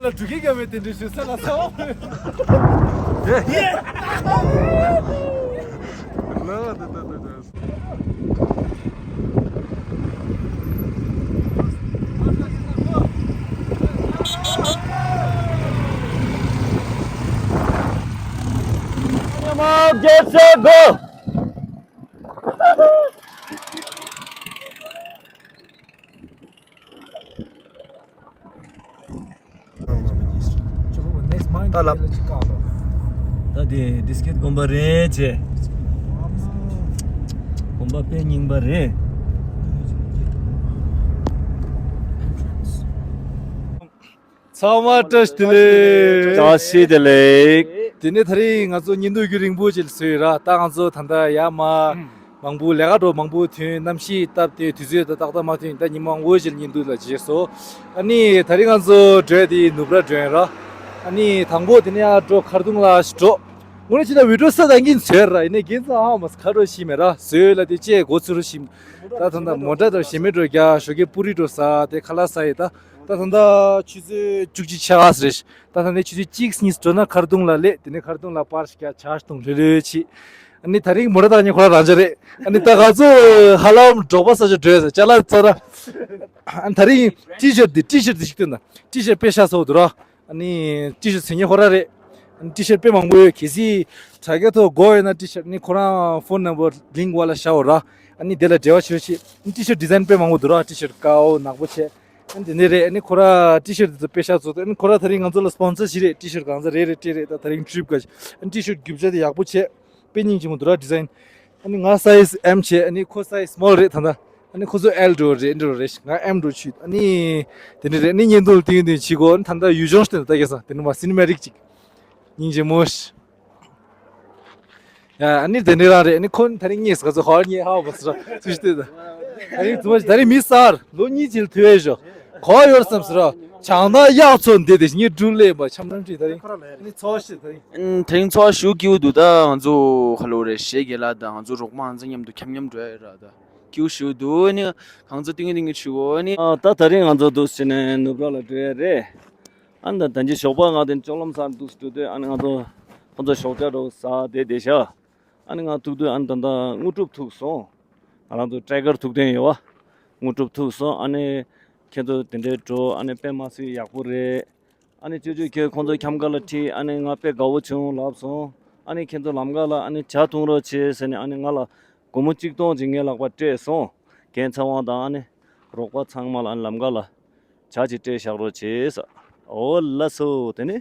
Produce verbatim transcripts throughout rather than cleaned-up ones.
ལ་འགྲུལ་སྐྱེལ་བརྒྱབ་པའི་དེ་འདྲའི་ཞུ་ས་ལ་ཚ་བ། Get set, go! ད་ལབ། ད་དེ་ཌི་སི་ཀིཊ་དགོན་པ་རེད་ཅེ། དགོན་པ་དཔེ་རྙིང་པ་རེད། ཚང་མ་བཀྲ་ཤིས་བདེ་ལེགས། བཀྲ་ཤིས་བདེ་ལེགས། དེ་ནས་དེ་རིང་ང་ཚོ་བརྙན་ཐུང་རྒྱུན་རིང་པོ་ཅིག་བཟོས་ཡོད་ར། ད་ང་ཚོ་ད་ལྟ་ཡར་མར་མང་པོ་ལས་ཀ་འགྲོ་མང་པོ་ཐོན། གནམ་གཤིས་སྟབས་བདེ་དུས་ཚོད་ད་ཏག་ཏག་མ་ཐོན། ད་ཉི་མ་མང་པོ་ཅིག་བརྙན་ཐུང་ལ་བྱས་སོ། ཨ་ནི་དེ་རིང་ང་ཚོ་འགྲོ་དེ་ནུབ་ར་འགྲོ་ཡིན་ར། ཨ་ནི་དང་པོ་དེ་ནས་ཡར་འགྲོ་མཁར་གདོང་ལ་འགྲོ། དངོས་གནས་བྱས་ན་བི་ཌིའོ་ས་དང་གིན་བཟོས་ར། ཡིན་ནའི་རྒན་ཚོ་ཧ་མ་སི་ཁ་རོ་ཤི་མེད་ར། བཟོས་ལ་དེ་ཅེས་འགོ་ཚུགས་རུ་ཤི། ད་ད་ད་མོ་ཊ་འགྲོ་ཞེ་མེད་འགྲོ་རྒྱ་ཞོགས་ཀས་པུ་རི་འགྲོ་ས་དེ་ཁ་ལག་ཟ་ཡི་ད། ད་ད་ད་ཆུ་ཚོད་བཅུ་གཅིག་ཆགས་རེད། ད་ད་ནས་ཆུ་ཚོད་གཅིག་གཉིས་འགྲོ་ན་མཁར་གདོང་ལ་སླེབས། དེ་ནས་མཁར་གདོང་ལ་པར་ཞིག་རྒྱ་ཆ་གཏོང་ལྷོད་ལྷོད་ཆི། ཨ་ནི་དེ་རིང་མོ་ཊ་བཏང་མཁན་ཁོ་རང་རང་ཅག་རེད། ཨ་ནི་ད་ང་ཚོ་ཧ་ལམ་འབྲོག་པ་ས་ཆ་འགྲོ་ཡ་ས་ཅ་ལག་ཚ་ད། ཨ་ནི་དེ་རིང་ཊི་ཤར་ཊི་འདི་ཊི་ཤར་ཊི་འདི་ཞིག་སྟོན་ད། ཊི་ཤར་ཊི་དཔེ་ཤ་ཚ་བོ་འདུག་ར། ཨ་ནི་ཊི་ཤར་ཊི་ཟེར་མཁན་ཁོ་རང་རེད། ཨ་ནི་ཊི་ཤར་ཊི་དཔེ་མང་པོ་ཡོད། གལ་སྲིད་དྲ་རྒྱ་ཐོག་དགོས་ཡོད་ན་ཊི་ཤར་ཊི་ཨ་ནི་ཁོ་རང་ཕོན་ནམ་བར་ལིང་ཀི་བ་ལ་བཞག་འོ་ར། ཨ་ནི་དེ་ལ་འབྲེལ་བ་བྱེད་རོགས་བྱེད། ཨ་ནི་ཊི་ཤར་ཊི་ཌི་ཛའིན་དཔེ་མང་པོ་འདུག་ར། ཊི་ཤར་ཊི་དཀར་པོ་ནག་པོ་བྱས། ཨ་ནི་དེ་ནས་རེད། ཨ་ནི་ཁོ་ར་ཊི་ཤར་ཊི་དེ་ཚོ་དཔེ་ཤ་ཚ་བོ་འདུག་ཨ་ནི་ཁོ་ར་དེ་རིང་ང་ཚོ་ལ་སི་པོན་སར་ཞིག་རེད། ཊི་ཤར་ཊི་གང་ཟག་རེ་རེ་སྤྲད་རེད། ད་དེ་རིང་ཊི་རིབ་ག་ཨ་ནི་ཊི་ཤར་ཊི་རྒྱུ་ཆ་དེ་ཡག་པོ་བྱས། དཔེ་སྙིང་རྗེ་མོ་འདུག་ར་ཌི་ཛའིན། ཨ་ནི་ང་སའི་ཛི་ཨེམ་བྱས། ཨ་ནི་ཁོ་སའི་ཛི་སི་མོལ་རེད་ད་ལྟ། ཨ་ནི་ཁོ་ཚོ་ཨེལ་འགྲོ་རེད། འགྲོ་རེད། ང་ཨེམ་འགྲོ་ཆུད། ཨ་ནི་དེ་འདྲ་རེད། ཨ་ནི་བརྙན་ཐུང་ལ་ཏིང་ཏིང་བྱེད་དགོས། ཨ་ནི་ད་ལྟ་ཡུལ་ལྗོངས་ཤིག་ད་ལྟ་སྐྱེ་ས་དེ་ནི་མ་སི་ནི་མེ་ཊིག་ཅིག་སྙིང་རྗེ་མོ་ཞིག་ཡ་ཨ་ནི་དེ་འདྲ་རང་རེད། ཨ་ནི་ཁོ་ད་རིང་ངས་ཟ་ཚོ་ཧོར་ཉེ་ཧ་བ་སི་ར་ཚུལ་ཤི་ལྟོས་ད། ད་རིང་ཚོ་ད་རིང་མི་གསར་ལོ་གཉིས་ཅིག་ལ་ཐུག་ཡས་ཞོ་གོ་ཡོར་བསམ་སི་ར། བྱང་ན་གཡག་ཚོ་འདི་དེ་ངས་འགྲུལ་ལས་པ་འཆམ་འཆམ་ཁྲིད། ད་རིང་ཨ་ནི་ཚོ་ཤི་ད་རིང་། ཨ་ནི་དེ་རིང་ཚོ་ཞུ་སྐྱིད་པོ་འདུག་ད་ང་ཚོ་ཧ་ལོ་རེད། ཞེ་གེ་ལ་ད་ང་ཚོ་རོགས་མ་ང་ཚོ་མཉམ་དུ་འཁྱམ་མཉམ་འགྲོ་ཡ་ར། ད་སྐྱིད་པོ་ཞུ་འདུག་ཨ་ནི་གང་ཚོ་ཏིང་ངེ་ཏིང་ངེ་ཆུ་བོ་ཨ་ནི། ཨ་ད་ད་རིང་ང་ཚོ་འདུག་ཟེར་ནས་ནུབ་ར་ལ་འགྲོ་ཡ་རེད། ཨ་ནི་ད་ད་ཅི་ཞོགས་པ་ང་དེ་ཅོག་ལམ་སར་འདུག་འགྲོ་དུས་ཨ་ནི་ང་ཚོ་ཁོང་ཚོ་ཞོགས་ཇ་རོ་ཟ་བསྡད་བསྡད་ཤག་ཨ་ནི་ང་ཐུག་དུས་ཨ་ནི་ད་ལྟ་དངོས་གྲུབ་ཐུག་སོང་། ང་རང་ཚོ་ཊའི་གར་ཐུག་དོན་ཡོད་བ། དངོས་གྲུབ་ཐུག་སོང་། ཨ་ནི་ཁྱེད་ཚོ་དེ་འདྲའི་འགྲོ་ཨ་ནི་དཔེ་མ་སྲིད་ཡག་པོ་རེད། ཨ་ནི་ཅོ་ཅོ་ཁྱེད་ཁོང་ཚོ་འཁྱམ་ག་ལ་ཁྲིད། ཨ་ནི་ང་དཔེ་དགའ་བོ་བྱུང་ལབ་སོང་། ཨ་ནི་ཁྱེད་ཚོ་ལམ་ཁ་ལ་ཨ་ནི་ཇ་འཐུང་རོགས་བྱེད་ཟེར་ནས་ཨ་ནི་ང་ལ་སྒོར་མོ་གཅིག་སྟོང་ཅིག་ངའི་ལག་པ་སྤྲད་སོང་། རྒན་ཚེ་དབང་དང་ཨ་ནི་རོགས་པ་ཚང་མ་ལ་ཨ་ནི་ལམ་ཁ་ལ་ཇ་ཅིག་སྤྲད་བཞག་རོགས་བྱེད་ཟེར། འོ་ལགས་སོ། དེ་ནི་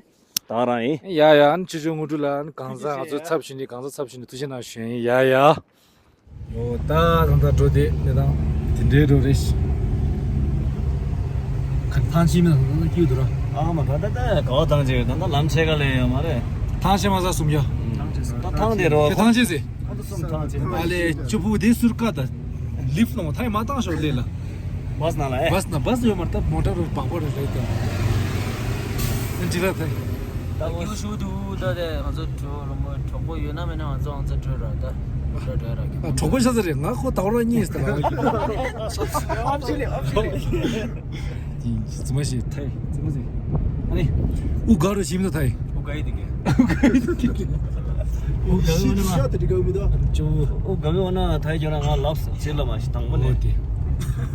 ད་རང་ཡིན། ཡ་ཡ། ཨ་ནི་ཅོ་ཅོ་དངོས་གྲུབ་ལ་ཨ་ནི་གང་ཟག་ང་ཚོ་ཚབ་ཞུས་ནས་གང་ཟག་ཚབ་ཞུས་ནས་ཐུགས་རྗེ་གནང་ཞུ་ཡིན། ཡ་ཡ། ཡོ། ད་ད་ད་འགྲོ་དེ་ནས་དང་དེ་འདྲའི་འགྲོ་རེད། ཁ་ཐང་ཆེན་མིན་ད་ད་སྐྱིད་འདུག་ར། ཨ་མ་ད་ད་ད་ག་བ་ཐང་ཆེ་ད་ད་ལམ་ཆེ་ག་ལས་ཡོད་མ་རེད། ཐང་ཆེན་མ་ཟ་གསུམ་ཡ། ད་ཐང་དེ་རོ། དེ་ཐང་ཆེན་ཟེ། ཨ་ལེ་ཅོ་ཕུ་དེ་ཟུར་ཀ་ད་ལིབ་ལོང་ཐའི་མ་བཏང་ཤོག་ལེ་ལ། བས་ན་ལ་ཨེ། བས་ན་བས་ཡོད་མ་རེད། ད་མོ་ཊ་རུ་བག་པོ་རེད་རེད་ད། ཨ་ཅི་ར་ད། ད་ཡུ་ཤུ་དུ་ད་དེ་ང་ཚོ་གྲོགས་ལོ་མོ་གྲོགས་པོ་ཡོད་ན་མེད་ན་ང་ཚོ་ང་ཚོ་གྲོས་ར་ད། གྲོས་གྲོས་ར་གི། ཨ་གྲོགས་པོ་ཤ་ཚ་རེད། ང་ཁོ་ད་བར་གཉིས་ཟེར་ལ། ཨབ་ཆི་ལེ་ཨབ་ཆི་ལེ། ཙི་མ་ཤི་ཐའི་ཙི་མ་ཟི། ཨ་ནི། ཨུ་ག་རུ་ཞིམ་ད་ཐའི། ཨུ་ག་ཡི་དེ་གི། ཨུ་ག་ཡི་དེ་གི། ཨུ་ག་ཡི་ཤི་ཤ་དེ་དེ་ག་མི་ད། ཅོ། ཨུ་ག་མི་འོ་ན་ཐའི་ཇོ་ན་ང་ལབ་ས་ཅི་ལ་མ་ཤི་དང་པོ་ནས། ཨོ་དེ།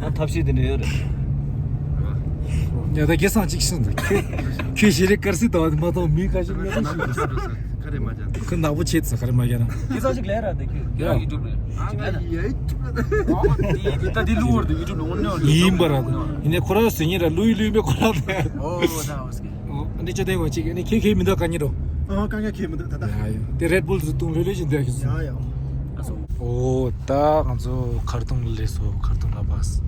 ང་ཐབས་ཤེས་དེ་འདྲ་ཡོད་རེད། ཡ་ད་དགེ་སང་གཅིག་ཤི་འདུག་ཁྱོད་ཞི་རེ་དཀར་སི་དང་མ་གཏོགས་མི་ཁ་ཤས་མེད་ན་ཤི་འདུག་ཁ་རེ་མ་ཅན། ཁོ་ནག་པོ་ཆེ་ཚ་ཁ་རེ་མ་རྒྱ་ན། དགེ་སང་ཞིག་ལས་ར་དེ་ཁྱོད་ཡ་ཡུ་ཊུབ་རེད། ད་དེ་ལུ་བར་དུ་ཡུ་ཊུབ་ལོང་ནས་ཡིན་པ་ར། ཡིན་ནས་ཁོ་ར་སུ་ཉིན་ར་ལུས་ལུས་མེད་ཁོ་ར། ཨོ་ད་ཨོ་སྐད། ཨོ་འདི་ཅོ་དེ་ངོ་གཅིག་ནི་ཁེ་ཁེ་མི་འདུག་ག་ཉི་རོ། ཨོ་གང་ག་ཁེ་མི་འདུག་ད་ད། ཡ་ཡ་དེ་རེད་བུལ་ཟུ་ཏུང་ལུས་ལུས་བཞིན་དུ་ཡ་ཁེ་སོང་། ཡ་ཡ། ཨོ་ད་ང་ཚོ་མཁར་གདོང་ལ་སླེབས་སོང་། མཁར་གདོང་ལ་བས།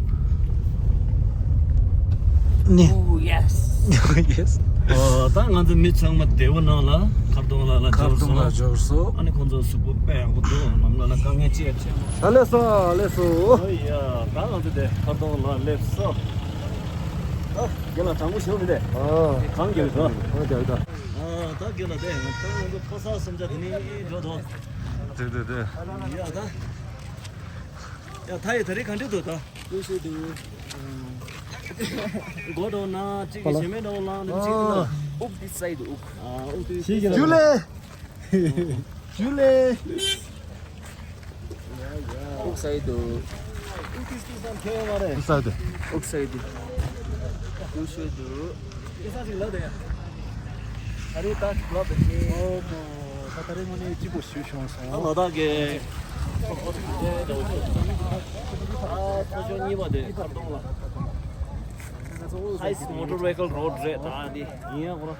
ནི། ཨོ་ཡེ་སི། ཡེ་སི། ཨོ་ད་ང་ཚོ་མི་ཚང་མ་བདེ་པོ་ནང་ལ་མཁར་གདོང་ལ་ལ་མཁར་གདོང་ལ་འབྱོར་སོང་། འབྱོར་སོང་། ཨ་ནི་ཁོང་ཚོ་གཟུགས་པོ་དཔེ་ཡག་པོ་འདུག་ལམ་ཁ་ལ་དཀའ་ངལ་ཅི་ཡང་བྱས་མ། ད་སླེབས་སོང་། སླེབས་སོང་། ཨོ་ཡ་ད་ང་ཚོ་དེ་མཁར་གདོང་ལ་སླེབས་སོང་། ཨ་རྒན་ལགས་དྲང་པོ་ཞུ་མི་དེ། ཨ་གང་རྒྱལ་ལ་ཨ་རྒྱལ་ད། ཨ་ད་རྒན་ལགས་དེ་ང་ད་ང་ཚོ་ཕོ་གསར་སུམ་ཆ་དེ་ནི་འགྲོ་དོ། དེ་དེ་དེ། ཡ་ད། ཡ་ད་ཡ་ད་རེས་ག་འདྲ་འདུག་ད། ལུས་ཤེས་འདུག་ཨ། མགོ་འདྲ་བོ་ན་གཅིག་གི་བྱེ་མའི་འདྲ་བོ་ལངས་ནས་གཅིག་ལ་དབུགས་འདི་བསད་འདུག་དབུགས། ཨ་དབུགས་འདི་བསད་འདུག་ཇུ་ལེ། ཇུ་ལེ། དབུགས་བསད་འདུག་དབུགས་བསད་འདུག་དབུགས་བསད་འདུག་དབུགས་བསད་འདུག་དབུགས་བསད་འདུག་ད་རེས་ད་ལབ་པའི་ཨོ་ད་ད་རེས་དངོས་གནས་སྐྱིད་པོ་ཞིག་བྱུང་སོང་། ད་ལ་དྭགས་ཀྱི་ཨ་ཚོ་ཤོག་གཉིས་པ་དེ་མཁར་གདོང་ལ། Highest motor vehicle road རེད་ད་འདི། ཡིན་ཡང་ཁོ་རང་།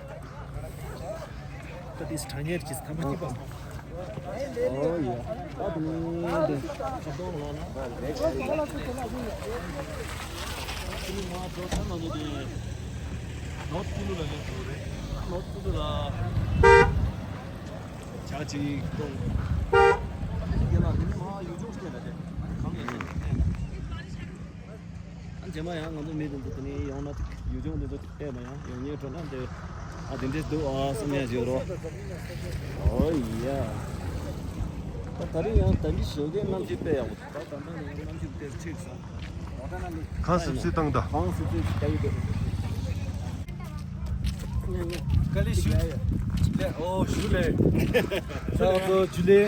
ད་དེ་དྲ་གཉེར་གྱི་ཐ་མ་གཅིག་པ། ཨོ་ཡ། ད་དེ་ནས་འདི་ཁ་སྟོང་ལ་ན། དེ་ནི་ང་འགྲོ་ཐང་ལ་འདི་དེ། ནོར་ཕུ་ལུ་ལ་སླེབས་འགྲོ་རེད། ནོར་ཕུ་ལུ་ལ། བྱ་གཅིག་གཏོང་། ཨ་ནི་དེ་ལ་དེ་ནི་ང་ཡུལ་ལྗོངས་སྐད་ལ་དེ། ཨ་ནི་གང་ཡིན་ན། ཨ་རྗེས་མ་ཡང་ང་ཚོ་མི་དེ་ཚོ་དེ་ནས་ཡོང་ན་ཡུལ་ལྗོངས་དེ་ཚོ་བལྟས་ན་ཡང་ཡོང་ཉེས་འགྲོ་ན་དེ་ཨ་དེ་འདྲས་འདུག་ཨ་བསམ་ཡ་བརྗོད་རོགས། ཨོ་ཡ། ད་ད་རེས་ཡང་ད་འདི་ཞོགས་ཀའི་གནམ་གཤིས་དཔེ་ཡག་པོ་འདུག་ད་ད་ལྟ་ནས་ཡང་གནམ་གཤིས་དཔེ་འཁྲིགས་སོང་། གངས་སིབ་སིབ་བཏང་ད། གངས་སིབ་སིབ་ཞིག་རྒྱག་གི་འདུག་དཀའ་ལས་ཞུ། ལེ་ཨོ་ཞུ་ལེ། ད་ང་ཚོ་ཇུ་ལེ།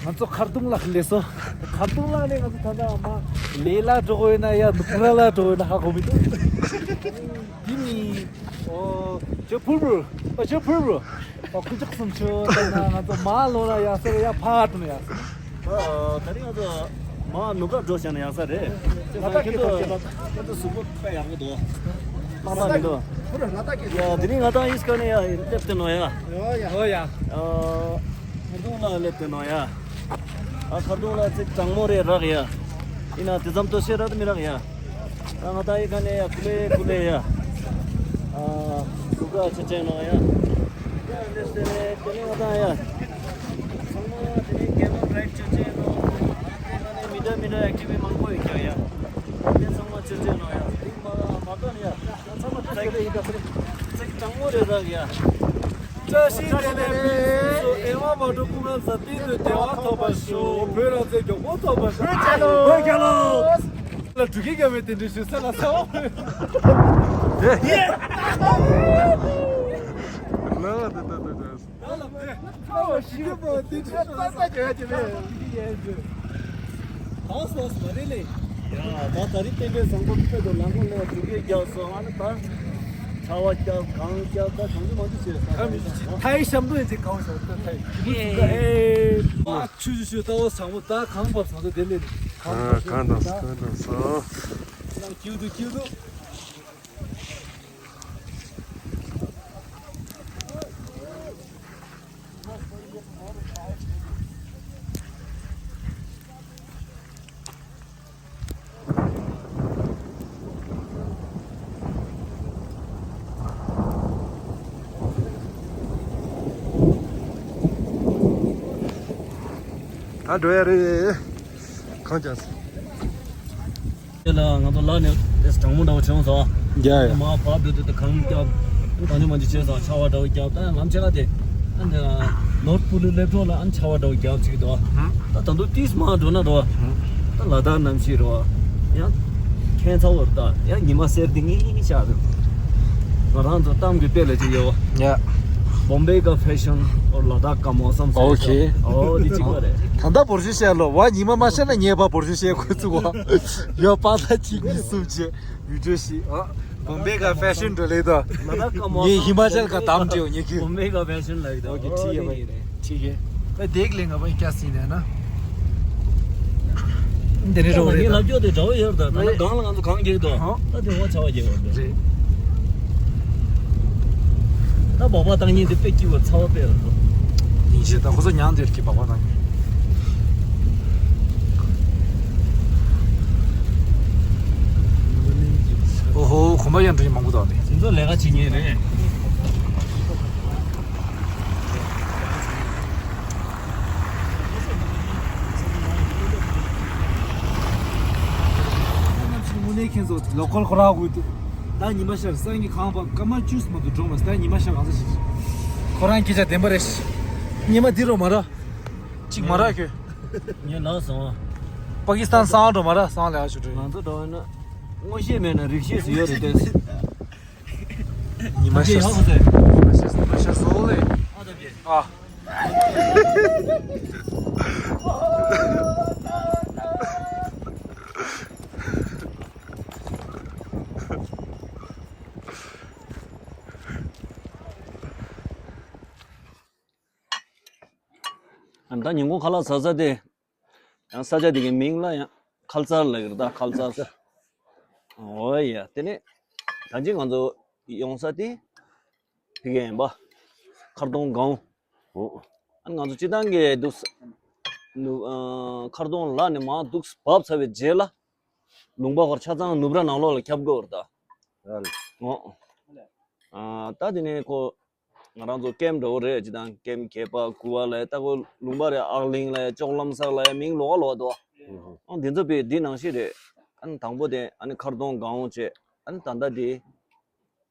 ང་ཚོ་མཁར་གདོང་ལ་སླེབས་སོང་། མཁར་གདོང་ལ་ནས་ང་ཚོ་ད་ལྟ་མ་ལས་ལ་འགྲོ་དགོས་ན་ཡ་ནུབ་ར་ལ་འགྲོ་དགོས་ན་ཧ་གོ་མི་འདུག་འདི་ནི་ཨོ་ཇོ་ཕུར་བུ། ཨོ་ཇོ་ཕུར་བུ། ཨོ་ཀུ་ཅག་སུམ་ཆུ་ད་ལྟ་ང་ཚོ་མ་ལོ་ལ་ཡ་སེ་ཡ་ཕ་ཏུ་ནས་ཡ། ད་རིང་ང་ཚོ་མ་ནུབ་ར་འགྲོ་བྱས་ན་ཡག་ས་རེད། ང་ཚོ་གཟུགས་པོ་དཔེ་ཡག་པོ་འདུག་ལྷག་མ་མི་འདུག་ཡ་དེ་རིང་ང་ཚོ་ཨིས་ཀ་ནས་ཡ་སླེབས་ཏེ་ནོ་ཡ། ཨོ་ཡ། ཨོ་ཡ། ཨ་མཁར་གདོང་ལ་སླེབས་ཏེ་ནོ་ཡ། ཨ་མཁར་གདོང་ལ་ཚིག་གྲང་མོ་རེད་རག་ཡ། ཡིན་ན་དེ་ཙམ་ལྟོ་ཤེས་རག་མི་རག་ཡ། ད་ང་ད་ཨི་ཁ་ནས་ཡ་ཀུ་ལེ་ཀུ་ལེ་ཡ། ཨ་ཟུག་ག་ཆ་ཆེན་ནོ་ཡ། ཡ་ལེས་ཏེ་རེད་དེ་ནས་ང་ད་ཡ། ཚང་མ་དེ་ནས་ཀེ་མལ་རའིཌ་ཆ་ཆེན་ནོ། དེ་ནས་མི་འདྲ་མི་འདྲ་ཨེག་ཊི་བི་ཊི་མང་པོ་ཡོད་ཀྱང་ཡ། དེ་ཚང་མ་ཆ་ཆེན་ནོ་ཡ། དེ་མ་མ་གཏོགས་ཡ། ཚང་མ་ད་ཀེ་ལེ་ཡིན་ད་ཚེ་གྲང་མོ་རེད་རག་ཡ། བཀྲ་ཤིས་བདེ་ལེགས། མི་ཚོ་ཨེ་མ་མ་འགྲོ་སྐུ་ངལ་ཟ་སྟེང་དུ་བདེ་བ་ཐོབ་པར་ཤོག་བོད་རང་བཙན་མགྱོགས་པོ་ཐོབ་པར་ཤོག་བོད་རྒྱལ་ལོ། བོད་རྒྱལ་ལོ། ལ་འགྲུལ་སྐྱེལ་རྒྱག་མེད་དེ་འདྲ་ཞུ་ས་ལ་ཚ་བ་མེད། དེ། ལ་དེ་དེ་དེ་དེ། ད་ལ་དེ་ཚ་བ་ཞིག་པོ་དེ་འདྲ་ཞུ་ས་རྒྱག་གི་མེད། གང་སོང་སོང་རེད་ལེ། ཡ་ད་ད་རིང་བསྟན་པའི་བཟང་པོ་ཁྱོད་ཚོ་ལམ་ཁ་ལ་འགྲུལ་སྐྱེལ་རྒྱག་སོང་ཨ་ནི་ད། ཆར་པ་བརྒྱབ་གངས་བརྒྱབ་ད་གང་ཅི་མང་ཅི་བྱས་ས་ད་ཡིན་ཅི་ཐའི་ཤམ་དུ་ཡིན་ཅི་གང་བྱས་ད་ཐའི་ཨེ་ཨ་ཆུ་ཆུ་ཆུ་ད་བ་བཟང་པོ་ད་གངས་བབས་སོང་ད་དེ་ལས་གངས་བབས་སོང་ད་གངས་བབས་སོང་། ཁྱིའུ་དུ་ཁྱིའུ་དུ། ད་འགྲོ་ཡ་རེད། གང་ཅག་དེ་ལ་ང་ཚོ་ལ་ནས་དེ་གྲང་མོ་འདྲ་བོ་བྱུང་སོང་། རྒྱ་ཡ། མ་བབ་དུས་དེ་གངས་བརྒྱབ། གང་ཉོ་མ་ཅི་བྱས་སོང་ཆར་པ་འདྲ་བོ་བརྒྱབ་ད་ལམ་ཆེ་ཁ་དེ། ཨ་ནི་ནོར་ཕུ་ལུ་སླེབས་གྲོགས་ལ་ཨ་ནི་ཆར་པ་འདྲ་བོ་བརྒྱབ་ཅིག་འདུག་ད་ད་དུང་ཏིས་མ་འགྲོ་ན་འགྲོ། ད་ལ་དྭགས་གནམ་གཤིས་རོ། ཡང་། ཁྱད་མཚར་བོར་ད་ཡང་ཉི་མ་གསལ་འདི་ངེས་ཤག་འདུག་ང་རང་ཚོ་གཏམ་གྱི་དཔེ་ལ་ཅིག་ཡོད། ཡ། Bombay का फैशन और लद्दाख का मौसम से ཨོ་ཁེ། ཨོ་འདི་གཅིག་པ་རེད། ད་ལྟ་བོར་ཞུ་བཤད་ལོ་བ་ཉི་མ་མ་ཤར་ན་ཉེས་པ་བོར་ཞུ་བཤད་ཁོ་ཚུགས་བ། ཡོད་པ་ད་གཅིག་གཉིས་གསུམ་བྱས་ཡུལ་གྲོས་ཤིག་ཨ། Bombay का फैशन འགྲོ་ལེ་ད། लद्दाख का मौसम ये हिमाचल का दाम दियो ये क्यों? Bombay का फैशन लगता है ठीक है भाई। ठीक है। मैं देख लेंगे भाई क्या सीन है ना। འདི་ནི་རོ་རེད་ད། ལབ་རྒྱུ་དེ་འདྲ་བོ་ཡོད་ད། ད་ནི་གང་ལ་ང་ཚོ་གང་རྒྱག་དོ། ཧོ། ད་དེ་ཧོ་ཆ་བ་རྒྱག་ཡོད་ད། རེད། ད་སྦག་སྦག་བཏང་མཁན་དེ་དཔེ་སྐྱིད་པོ་ཚ་བ་དཔེ་ཡོད་ད། ཡིན་ཞེས་ད་ཁོ་ཚོ་མྱང་དེར་གྱི་སྦག་སྦག་བཏང་མཁན། ཨོ་ཧོ་གོམ་པ་ཡང་འགྲོ་མཁན་མང་པོ་འདུག་ཨ་ནི། དེ་ཚོ་ལས་ཀ་བྱེད་མཁན་རེད། དངོས་གནས་ཁྱེད་ཚོ་ལོ་ཀལ་ཁོ་རང་དགོས་འདུག་ད་ཉི་མ་ཤར་སང་གི་ཁང་པ་སྐར་མ་བཅུ་མ་གཏོགས་འགྲོ་མ་སོང་། ད་ཉི་མ་ཤར་གང་ས་ཞིག་ཁོ་རང་སྐད་ཆ་བདེན་པ་རེད། ཉི་མ་འདི་རུ་མ་ར། གཅིག་མ་ར་ཁྱོད། ངས་ལབ་སོང་། པ་ཀི་སི་ཐན་སང་འགྲོ་མ་ར་སང་ལ་ཨ་ཆུ་འགྲོ་ཡིན། ང་ཚོ་འགྲོ་ཡིན་ན། མངོན་ཤེས་མེད་ན་རིག་ཤེས་སུ་ཡོད་རེད་དེ། ཉི་མ་ཤར་སོང་། ཉི་མ་ཤར་སོང་ལེ། ཨ། ཨ་ད་ཉིན་གུང་ཁ་ལག་ཟ་ས་དེ། ཡང་ས་ཆ་དེ་གའི་མིང་ལ་ཡང་ཁ་ལ་ཙར་ལབ་ཀྱི་རེད། ད་ཁ་ལ་ཙར། འོ་ཡ། དེ་ནས་ད་ཅི་ང་ཚོ་ཡོང་ས་དེ་དེ་གའི་ཡིན་པ། མཁར་གདོང་སྒང་། ཨ་ནི་ང་ཚོ་སྤྱི་བཏང་གི་འདུག་ས་ནུབ། ཨ། མཁར་གདོང་ལ་ནས་མར་འདུག་བབས་ཚར་བའི་རྗེས་ལ། ལུང་པ་ཁོ་ཆ་ཚང་ནུབ་ར་ནང་ལོགས་ལ་ཁྱབ་དགོས་རེད་ད། འོ། ཨ། ད་དེ་ནས་ཁོ། ང་རང་ཚོ་ཀེམ་འདྲ་བོ་རེད། ཅི་དང་ཀེམ་གད་པ་ཀུ་བ་ལ་ཡ་ལྟ་གོ། ལུང་པ་རེད། ཨག་གླིང་ལ་ཡ་ལྕོག་ལམ་སར་ལ་ཡ་མིང་ལོགས་ཀ་ལོགས་ཀ་འདུག་ཨ། འདི་ཚོ་དཔེ་འདི་ནང་བཞིན་རེད། ཨ་ནི་དང་པོ་དེ་ཨ་ནི་མཁར་གདོང་སྒང་བྱས། ཨ་ནི་ད་ལྟ་དེ་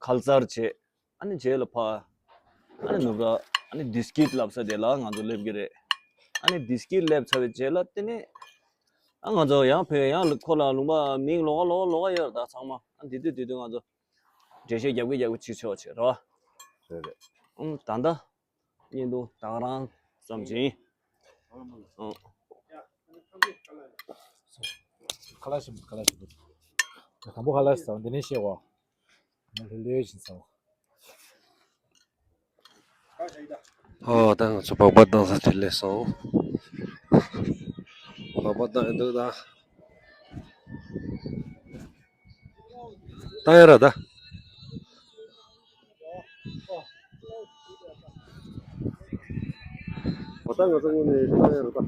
ཁ་ལ་ཙར་བྱས། ཨ་ནི་རྗེས་ལ་ཕ། ཨ་ནི་ནུབ་ར། ཨ་ནི་བདེ་སྐྱིད་ལབ་ས་དེ་ལ་ང་ཚོ་སླེབས་ཀྱི་རེད། ཨ་ནི་བདེ་སྐྱིད་སླེབས་ཚར་བའི་རྗེས་ལ་དེ་ནས། ཨ་ང་ཚོ་ཡང་ཕེབས། ཡང་ཁོ་ལ་ལུང་པ་མིང་ལོགས་ཀ་ལོགས་ཀ་ལོགས་ཀ་ཡོད་རེད་ད་ཚང་མ། ཨ་འདི་དུས་འདི་དུས་ང་ཚོ། འགྲེལ་བཤད་རྒྱབ་ཀྱི་རྒྱབ་ཀྱི་བྱེད་ཆོག་བྱེད་རོགས། རེད་རེད། ཨུམ། ད་ལྟ་བརྙན་ཐུང་ད་ག་རང་ཙམ་ཅིག་ཡིན། ཨུམ། ཁ་ལག་ཞིམ། ཁ་ལག་ཞིམ། དང་པོ་ཁ་ལག་ཟ་བ་འདི་ནས་བཤད་བ། ང་ལྷོད་ལྷོད་བཞིན་ཟ་བ། ཨོ། ད་ང་ཚོ་སྦག་སྦག་བཏང་ས་དེ་སླེབས་སོང་། སྦག་སྦག་བཏང་ཡོད་འདུག་ད། བཏང་ཡ་ར་ད། འོ་ད་ང་ཚོ་དངོས་གནས་བཏང་ཡ་ར་ད།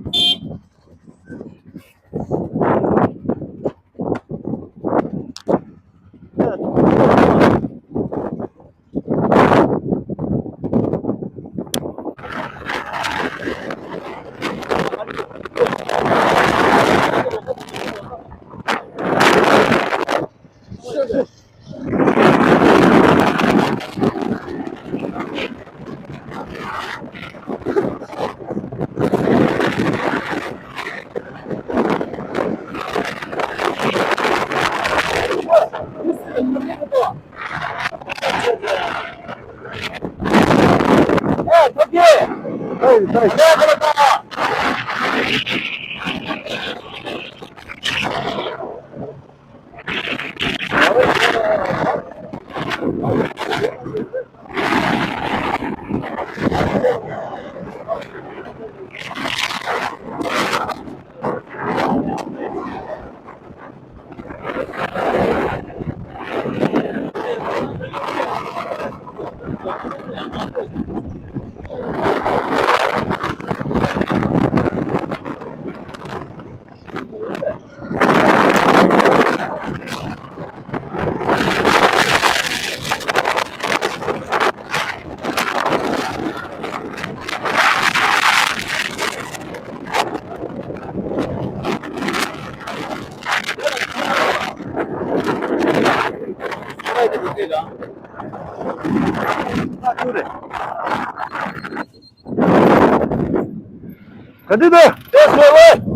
ག་དུས་དུ། དེ་སོ་བས།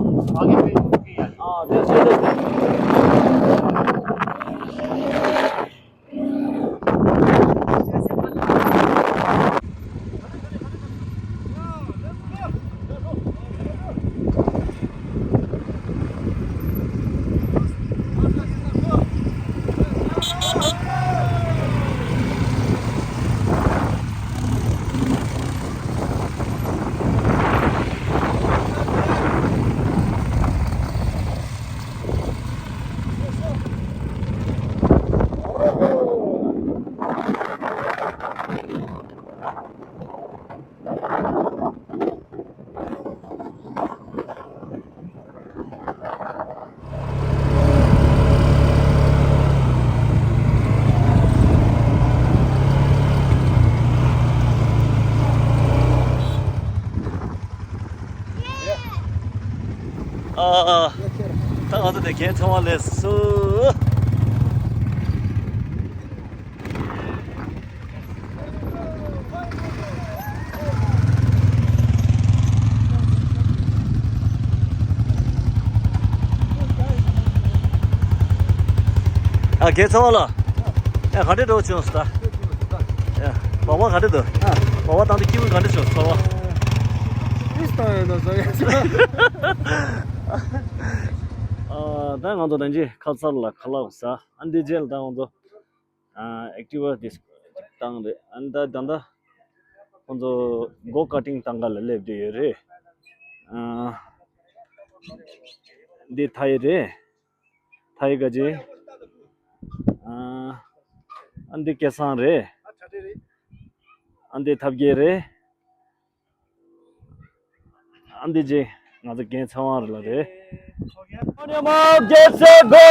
ཨ། ད་ང་ཚོ་དེ་གའི་ཚང་མ་ལས་སུ། རྒན་ཚེ་དབང་ལགས། ཡ་ག་འདྲས་འགྲོ་བྱུང་སོང་ད། ཡ་སྦག་སྦག་ག་འདྲས་འདུག་ཨ། སྦག་སྦག་བཏང་དུས་སྐྱིད་པོ་ག་འདྲས་བྱུང་སོང་། ཨིས་བཏང་ཡོད་ན་བཟོ་ཡ་ཆོག་ཨ། ད་ང་ཚོ་ད་ཅི་ཁ་སང་ལ་ཁ་ལག་ཟ། ཨ་འདི་རྗེས་ལ་ད་ང་ཚོ་ཨ་ཨེག་ཊི་ཝ་འདི་བཏང་རེད། ཨ་ད་ད་ད་ཁོང་ཚོ་གོ་ཀ་ཊིང་བཏང་ག་ལ་སླེབས་བསྡད་ཡོད་རེད། ཨ་འདི་ཐའི་རེད། ཐའི་ག་ཅི། ཨ་ཨ་འདི་སྐལ་བཟང་རེད། ཨ་འདི་ཐབས་མཁས་རེད། ཨ་འདི་ཅི་ང་ཚོ་རྒན་ཚེ་དབང་རེད་ལ་རེད། ཨ་ནི་མ་རྒྱལ་སྲས་གོ།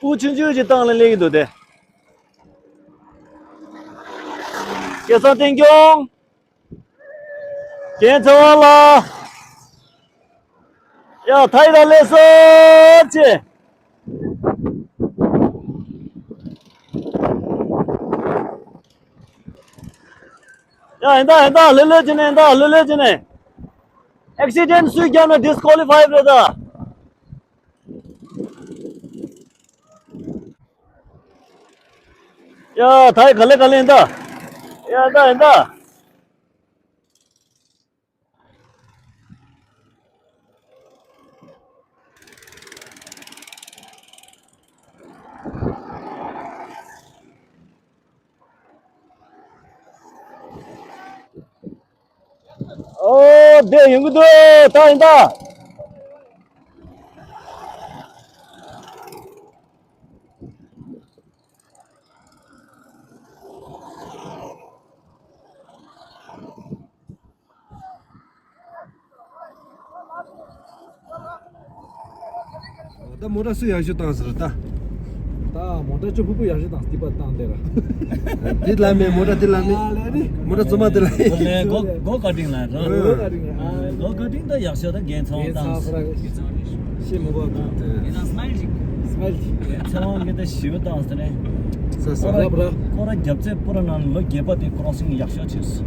སྤུ་ཆུང་ཆུང་ཅིག་བཏང་ལ་སླེབས་ཀྱི་འདུག་སྟེ། སྐལ་བཟང་བསྟན་སྐྱོང་། རྒན་ཚེ་དབང་ལགས། ཡ་ཐའི་ལ་སླེབས་སོང་ཅེ། ཡ་ཡིན་ད་ཡིན་ད་ལྷོད་ལྷོད་བྱས་ནས་ཡིན་ད་ལྷོད་ལྷོད་བྱས་ནས། ཨེག་སི་ཌེན་སུས་བརྒྱབ་ན་ཌིས་ཀོ་ལི་ཕའི་རེད་ད། ཡ་ཐའི་ག་ལེ་ག་ལེ་ཡིན་ད། ཡ་ཡིན་ད་ཡིན་ད། ཨོ་དེ་ཡོང་གི་འདུག་ད་ཡིན་ད། ད་མོ་ཊ་སུ་ཡག་ཤོས་བཏང་ཟེར་ད། ད་མོ་ཊ་ཅོ་ཕུ་པུ་ཡག་ཤོས་བཏང་སྟི་པ་བཏང་དེ་ར། དེ་ལ་མེད་མོ་ཊ་དེ་ལ་མེད། ཨ་ལེ་རེད། མོ་ཊ་བཙོ་མ་དེ་ལ་མེད། གོ་གོ་ཀ་ཊིང་ལ་ར། གོ་ཀ་ཊིང་ཨ། གོ་ཀ་ཊིང་ད་ཡག་ཤོས་ད་རྒན་ཚེ་དབང་བཏང་ཟེར། ཤེས་མི་དགོས་ད། སི་མའིལ་ཅིག་སི་མའིལ་ཅིག་ཚེ་དབང་གིས་ད་ཞི་བ་བཏང་ཟེར་ནས། ས་ས་ལབ་ར། ཁོ་ར་རྒྱབ་རྩེ་པུ་ར་ནང་ལོ་བརྒྱད་པ་དེ་ཀོ་རོ་སིང་ཡག་ཤོས་བྱས།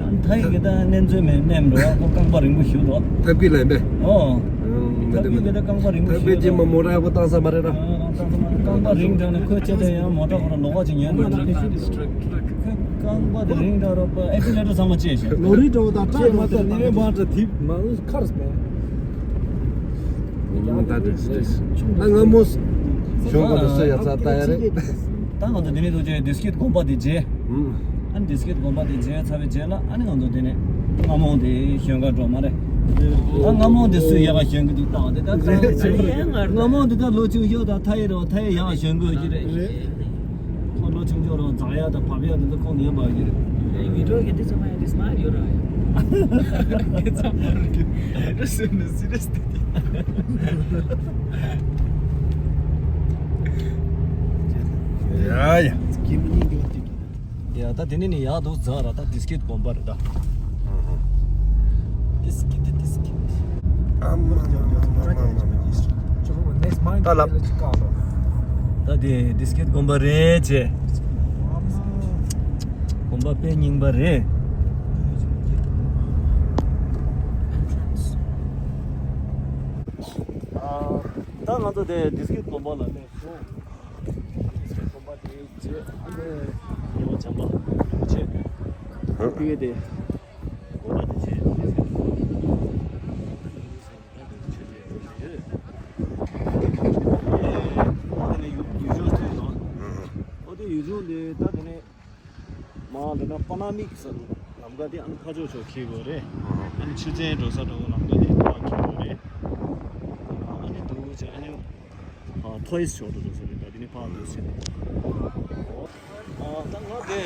ཨུམ། ཐའི་གི་ད་གནས་ཚུལ་མེད་གནས་འགྲོ་བ་ཁོ་རྐང་པ་རིང་པོ་ཞུ་འགྲོ། ཐབས་ཀྱི་ལན་པས། ཨོ། ཨུམ་མི་ཐབས་ཀྱི་འདུག་གི་ད་རྐང་པ་རིང་པོ་ཐབས་ཀྱི་ཞུ་ཅི་མ་འགྲོ། མོ་ར་ཡག་པོ་བཏང་ས་མ་རེད་ར། ཨ་རྐང་པ་རིང་དྲགས་ནས་ཁོས་ཆེ་ཆེ་ཡང་མོ་ཊ་ཁོ་ར་ལོག་པ་ཅིག་ཉན་མ་འགྲོ། རྐང་པ་དེ་རིང་འདྲ་རོགས་པ་ཨེ་ཀི་ལེ་ཊར་ཚང་མ་བཅད་ཤག་ལོ་རི་འདྲ་བོ་དང་ཊྲག་འདྲ་བོ་དེ་མ་ནི་མ་འདྲ་དེ་མ་ནི་ཁར་སི་མེད། ད་འདྲ་འདྲ་ད་སྔ་མོ་ཞོགས་པ་དུ་སུ་ཡ་ཚ་ལྟ་ཡ་རེད། ད་ང་ཚོ་འདི་ནས་ཐུགས་རྗེ་ཌིས་ཀིད་དགོན་པ་དེ་མཇལ། ཨ་ནི་ཌིས་ཀིད་དགོན་པ་དེ་མཇལ་ཚར་བའི་རྗེས་ལ་ཨ་ནི་ང་ཚོ་དེ་ནས་རྔ་མོང་དེ་ཞོན་ག་འགྲོ་མ་རེད། ད་རྔ་མོང་དེ་སུ་ཡ་ག་ཞོན་གི་འདུག་ད་དེ་ད་རྔ་མོང་དེ་ད་ལོ་ཆུང་ཤོས་ད་ཐ་ཡི་རོ་ཐ་ཡི་ཡ་ག་ཞོན་གི་ཡོད་ཀྱི་རེད། ཁོ་ལོ་ཆུང་ཆུང་རང་འཛག་ཡ་དང་བབ་ཡ་དེ་ཚོ་ཁོང་ཉན་པ་ཡོད་རེད། ཡ་ཡི་བི་ཌི་ཡོ་གི་འདི་ཚང་མ་ཡང་འདི་སི་མའིལ་ཡོད་ར་ཡ། འདི་ཚང་མ་རུ་གི་ར་སུ་ནི་སི་རི་ཡས་དེ་དེ། ཡ་ཡ། ཡ་ད་དེ་ནས་ནི་ཡག་འདུག་འཛག་ར་ད་ཌིས་ཀིད་དགོན་པ་རེད་ད། ཌིས་ཀིད་ཌིས་ཀིད། ཨ་མ་མ་མ་མ་མ་མ། ད་ལབ། ད་དེ་ཌིས་ཀིད་དགོན་པ་རེད་ཅེ། དགོན་པ་དཔེ་རྙིང་པ་རེད། ཨ་ད་ང་ཚོ་དེ་ཌིས་ཀིད་དགོན་པ་ལ་སླེབས་སོང་། ཌིས་ཀིད་དགོན་པ་དེ་རྗེས་ཨ་ནི་ཉི་མ་བྱམས་པ་རིན་པོ་ཆེ་ཕ་གི་དེ་དགོན་པ་དེ་རྗེས་ཌིས་ཀིད་དགོན་པ། ཨོ་དེ་ནས་ཡུལ་ལྗོངས་ཐོན་སོང་། ཨོ་དེ་ཡུལ་ལྗོངས་དེ་ད་དེ་ནས་མར་འདི་ན་པ་ན་མིག་ཟེར་ལམ་ཁ་དེ་ཨ་ནི་ཕར་ཕྱོགས་ཕྱོགས་འཁྱེར་དགོས་རེད། ཨ་ནི་ཆུ་ཚན་འགྲོ་ས་འགྲོ་ལམ་ཁ་དེ་ཕར་འཁྱེར་དགོས་རེད། ཨ་ནི་འདུག་ཅེ་ཨ་ནི་ཕར་ཐོ་ཡིས་ཕྱོགས་འགྲོ་ས་རེད། ད་དེ་ནས་ཕར་འདུག་ཟེར། ཨ་ད་ང་དེ་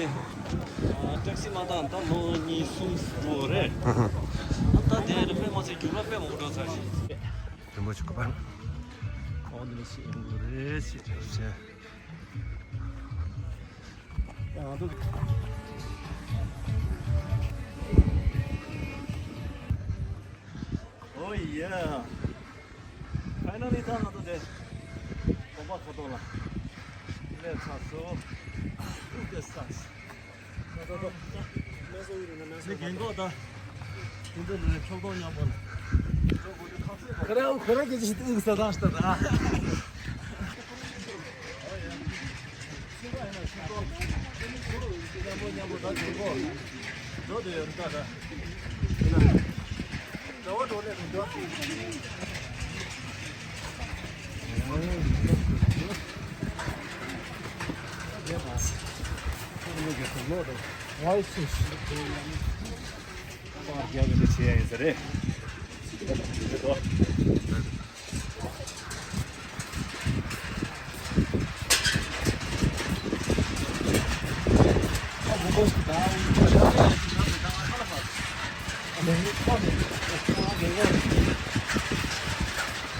ཨ་ཊེག་སི་མ་བཏང་ད་ལོ་གཉིས་གསུམ་འགྲོ་རེད། ཨ་ད་དེ་རེད་དཔེ་མ་ཚད་རྒྱུགས་ལ་དཔེ་མང་པོ་འགྲོ་ཚར་ཞིག་རིན་པོ་ཆེ་གོ་པ། ཨོ་འདི་ནས་ཤི་ཡོང་གི་རེད་ཤི་རེད་ཤི། Oh yeah. Finally ད་ང་ཚོ་དེ་གོམ་པ་ཁ་ཐོག་ལ་སླེབས་ཚར་སོང་། Look at this. ད་ད་ད། ནི་རྒན་གོག་ད། དེ་ཚོ་ནི་ཕྱོགས་གཏོགས་མཉམ་པོ་ལ། ཁོ་རང་ཁོ་རང་གི་ཅི་ཞིག་ཏུ་ས་དང་ཞིག་ད།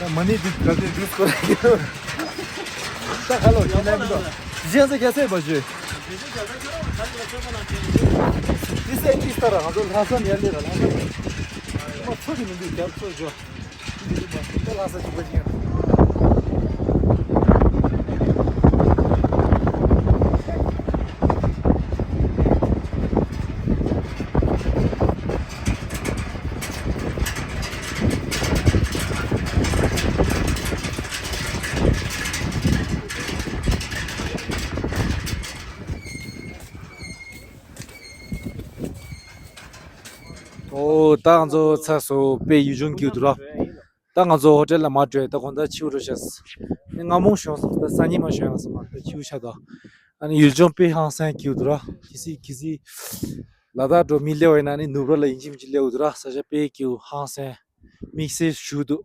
ད་མ་ཎི་འདི་ག་ཚོད་འདུག་སྐོར་ཡོད། ད་ཁ་ལོ་ཁྱེད་རྣམ་པ་གཞན་ཚོ་རྒྱ་སེ་བ་ཞུ། འདི་སེ་འདི་ལྟར་ང་ཚོ་ལྷ་ས་ནས་ལས་ལ་ལྷ་ས་མ་ཚོ་གི་མི་འདུག་རྒྱབ་ཚོ་ཞོ། འདི་ལྷ་ས་གཅིག་པ་ཅིག་ཡིན། ཨོ་ད་ང་ཚོ་ཚར་སོང་། དཔེ་ཡུལ་ལྗོངས་སྐྱིད་འདུག་ར། ད་ང་ཚོ་ཧོ་ཊེལ་ལ་མར་འགྲོ་ཡ། ད་དགོང་དག་ཕྱི་པོ་འགྲོ་ཤག་ནི་སྔ་མོ་བྱུང་སོང་། ད་སང་ཉིན་མ་བྱུང་ཡང་སོང་མ། ད་ཕྱི་པོ་ཆགས་འདུག་ཨ་ནི་ཡུལ་ལྗོངས་དཔེ་ཧང་སང་སྐྱིད་འདུག་ར། གལ་སྲིད་གལ་སྲིད་ལ་དྭགས་འགྲོ་མི་སླེབས་པ་ཡིན་ན་ནི་ནུབ་ར་ལ་ཡིན་གཅིག་མིན་གཅིག་སླེབས་འདུག་ར། ས་ཆ་དཔེ་སྐྱིད་ཧང་སང་། དམིགས་བསལ་ཞུ་འདུག་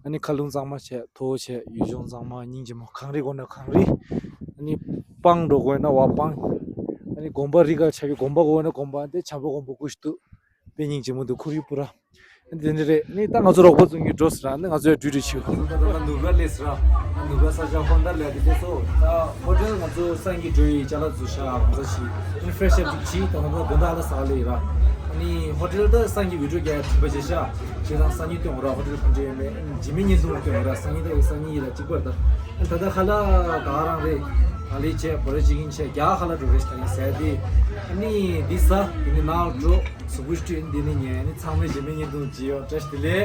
ཨ་ནི་མཁའ་རླུང་གཙང་མ་བྱས། མཐོ་བྱས། ཡུལ་ལྗོངས་གཙང་མ་སྙིང་རྗེ་མོ། གངས་རི་དགོས་ན་གངས་རི། ཨ་ནི་སྤང་འགྲོ་དགོས་ན་བ་སྤང་། ཨ་ནི་དགོན་པ་རི་ག་ཆ་བའི་དགོན་པ་དགོས་ན་དགོན་པ། འདི་བྱམས་པ་མགོན་པོ་སྐུ་ཞིག་འདུག་དཔེ་སྙིང་རྗེ་མོ་འདུག་ཁོར་ཡུག་པུ་ར། ཨ་ནི་དེ་འདྲ་རེད། ཨ་ནི་ད་ང་ཚོ་རོགས་པ་ཚོ་གཉིས་འགྲོ་ཟེར་ར། ཨ་ནི་ང་ཚོ་ཡང་འགྲུལ་འགྲུལ་བྱེད། ད་ལྟ་ནུབ་ར་སླེབས་ཟེར་ར། ནུབ་ར་ས་ཆ་ཧོན་ཌར་ལས་དེ་སླེབས་སོང་། ད་ཧོ་ཊེལ་ང་ཚོ་སང་གི་འགྲོ་ཡི་ཅ་ལག་འཛུལ་ཤག་གང་ས་ཞིག་ཨ་ནི་ཕེ་རེ་ཤི་ཨབ་ཅིག་བྱས། ད་ང་ཚོ་དགོང་དག་ལ་ཟ་ག་སླེབས་ཡི་ར། ཨ་ནི་ཧོ་ཊེལ་ད་སང་གི་བི་ཌི་ཡོ་རྒྱག་ཡ་ཁྲིད་པ་བྱས་ཤག་ཁྱེད་རང་སང་ཉིན་སྟོན་འོ་ར། ཧོ་ཊེལ་ག་འདྲ་ཡོད་མེད། ཨ་ནི་རྗེས་མའི་བརྙན་ཐུང་སྟོན་འོ་ར། སང་ཉིན་ད་སང་ཉིན་ཡིན་ལ་གཅིག་པར་ད། ཨ་ནི་ད་ལྟ་ཁ་ལག་ད་ག་རང་རེད། ག་ལེ་བྱས། བོ་ར་ཅི་ཀིན་བྱས། རྒྱ་གར་ལ་འགྲོ་རེད་ད། ཡིན་ཟེར་དེ། ཨ་ནི་འདི་ཟ། དེ་ནི་ནང་ལ་འགྲོ། གཟུགས་པོ་བཀྲུས། ཨ་ནི་འདི་ནི་ཉལ། ཨ་ནི་ཚང་མས་རྗེས་མའི་བརྙན་ཐུང་མཇལ་ཡོང་། བཀྲ་ཤིས་བདེ་ལེགས།